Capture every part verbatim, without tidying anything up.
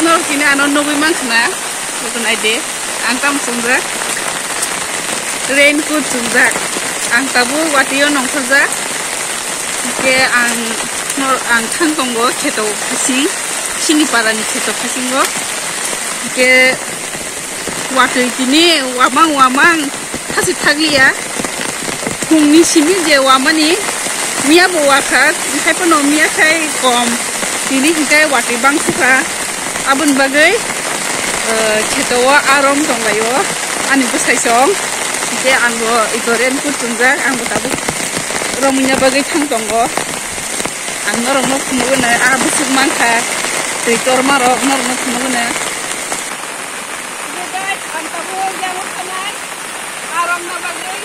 Norok tini ano nugwi mankha na, nugwi naidi. Ang tamo chumjak, raincoat chumjak. Ang tabuk watwi o nongkhorjak. Hwnkhe ang nor-, ang thang tongo kheto phasing, chini parani kheto phasingo. Hwnkhe watwi tini wamang wamang. Hasi thakliya. Phungni simi je wamani miya bo wakha, haiphano miya khai kom. Tini hwnkhe watwi bang sukha. Aboni bagwi, eh, kheto o arom tonglaio ani bwsai song. Hwnkhe ang bo ito raincoat chumjak, ang bo tabuk romwina bagwi thang tongo. Ang norokno phunugwi no, ah, bwswk mankha, twi torma rok norokno phunugwi no. Guys, ang tabuk yang Aromna bagwi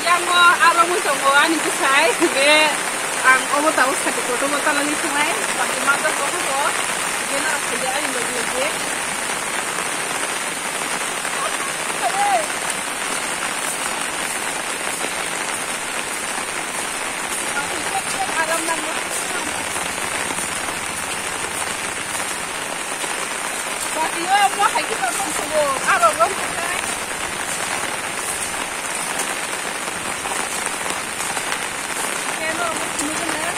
yango aromwi tongo ani bwsai, hwnkhe ang obo tabuk sati kotorbo talani thangnai, bangkhe ma jokto khe bo, hwnkhe norok phaidi ani logi logi. Arom nango. Watwi o mo hai khe tongthok sugo, aro rong khe. Khe no mo phunugwi no.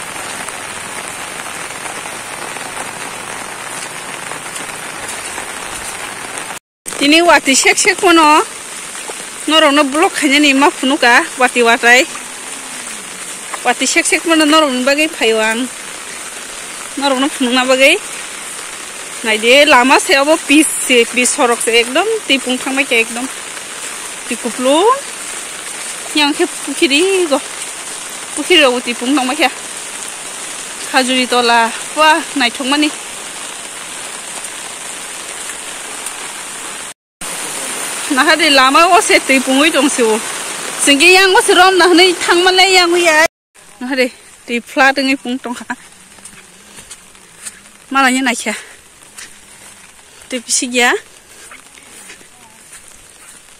Tini watwi sek sek phano norokno vlog khainani ma phunuka, watwi watai. Watwi sek sek phano norokni bagwi phaio ang. Norokno phunukna bagwi. Naidi lama se obo pis se, pis sorok se ekdom twi pung thangbai khe ekdom. Twi kuplung. Yang khe pukhiri go. Pukhiri rogo twi pung thangbai khe. Khajuri tola. Wah, naithokmani. Nahari lama o se twi pungwi tong se o. Singke yang o se rom na hwnwi thangma le yang ya. Nahari twi flat wngwi pung tong kha. Malanya naikha. Twi pisik ya.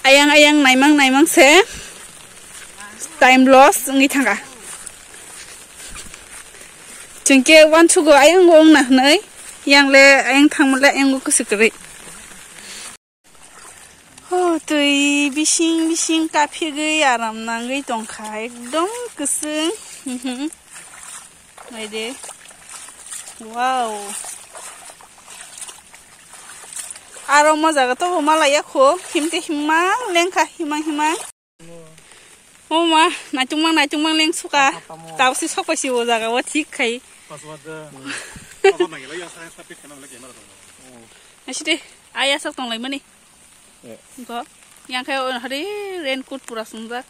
Ayang ayang naimang naimang se time loss wngwi thangkha. Chwngke uansukgo ayang o wngna hwnwi, yang le ayang thangmale ayang o kwswk kwrwi. Oh, twi bising bising kaphigwi aram nangwi tongkha, ekdom kwswng. Mhm. Naidi. Wow. Aro mo jaga to bo malaya kho, himte himang lengkha, himang himang. O ma, naitungmang, naitungmang leng suka. Tamo, tamo. Tabo si sok paisi o jaga o thik khai. Password de. Password nangilai ya, saya tapi kenal lagi mana dong. Nasi de, ayah sok tong lai mani. Eh. Ko, yang khai o hari raincoat pura sungjak.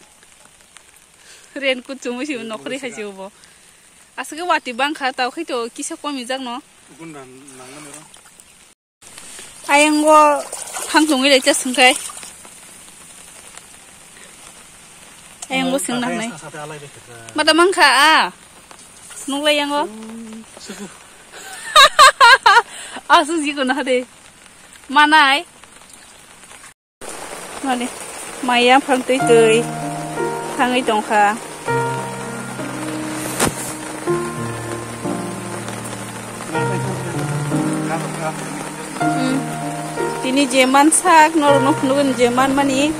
Raincoat chumui si nokri hai si bo. Aswk watwi bangkha, tao khai to kisa komi jak no. Gun dan nang mani ro. Ayang o thang tongwi lai ta swngkhai. Ayang o swng nangnai. Mata mangkha a. Nuklai yang o. Aswk jikon hade. Manai. Mani, maya phang twi twi thangwi tongkha. Hmm. Tini je mansak, norokno phunukgwi je manmani.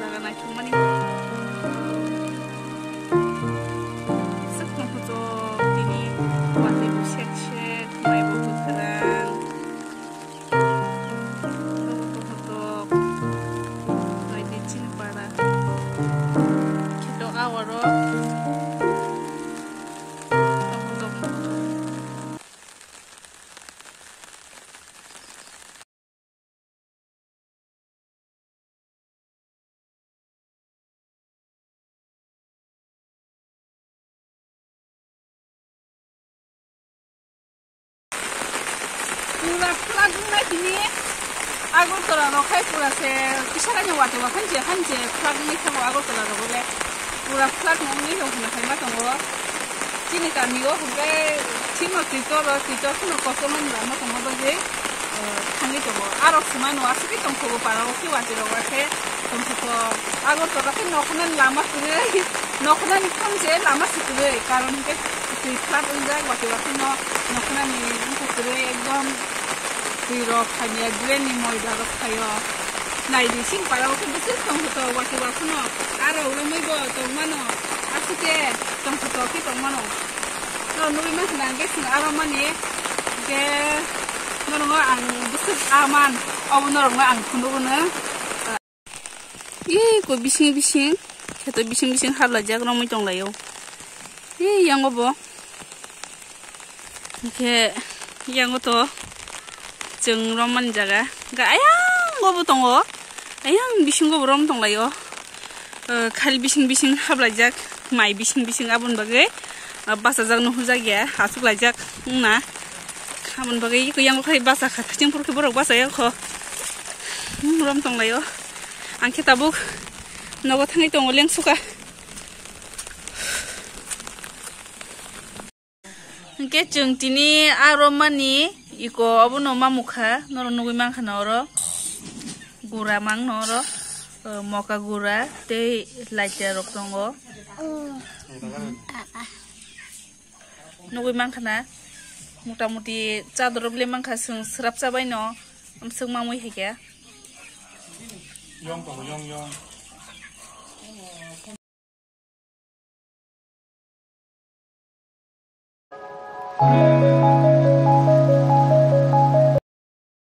Jaga naithokmani. Swkang hotok tini watwi bo sek sek, mai bo kwkhwrang. Tabuk tabuk tok. Naidi chini para. Kheto awaro. Tabuk tabuk. Pura pura gungnai tini. Agartala rok khai pura se kisa kaisa watwi watwi je han je flat wngwi thango Agartala rogo le. Pura flat wngwi rok hwnwi khaima tongo. Chini kami o hwnkhe chini twi toro twi toro kheno kosom wngwi lama tongma bagwi, eh, thangwi tongo. Arok se mano aswk khe tongthogo para o khe watwi rok khe tongthokgo. Agartala khe nokhnani lama kwrwi, nokhnani kham se lama se kwrwi. Karon hwnkhe twi flat wngjak watwi watwi no nokhnani wngkha kwrwi ekdom. Twi rok hamya drain ni moida rok phaio. Nai di sing para o khe bwswk tongthoto watwi watwi no. Aro romwi bo tongmano. Aswk khe tongthoto khe tongmano. No nugwi mankha na hwnkhe chwng aro mani. Hwnkhe norokno ang bwswk aman. Obo norokno ang phunuk hwno. Ih, ko bising bising, kheto bising bising hablajak romwi tonglaio. Ih, yango bo. Hwnkhe yango to chwng rommani jaga. Hwnkhe ayango bo tongo. Ayang bisingo bo rom tonglaio. Eh, khali bising bising hablaijak, mai bising bising aboni bagwi, eh, bachajak nuhujak ya, achuklaijak wngna. Aboni bagwi yango khai bachakha, chwngphuru khe borok bachayakho. Hmm, rom tonglaio. Ang khe tabuk nogo thangwi tongo lengsuka. Hwnkhe chwng tini aro mani iko obono mamukha, norok nugwi mankha na oro gura mangno oro, eh, moka gura tei laita rok tongo. Nugwi mankha na, mota moti chadoro bile mankha, chwng swrapsa baino amswk mamwi hai khe.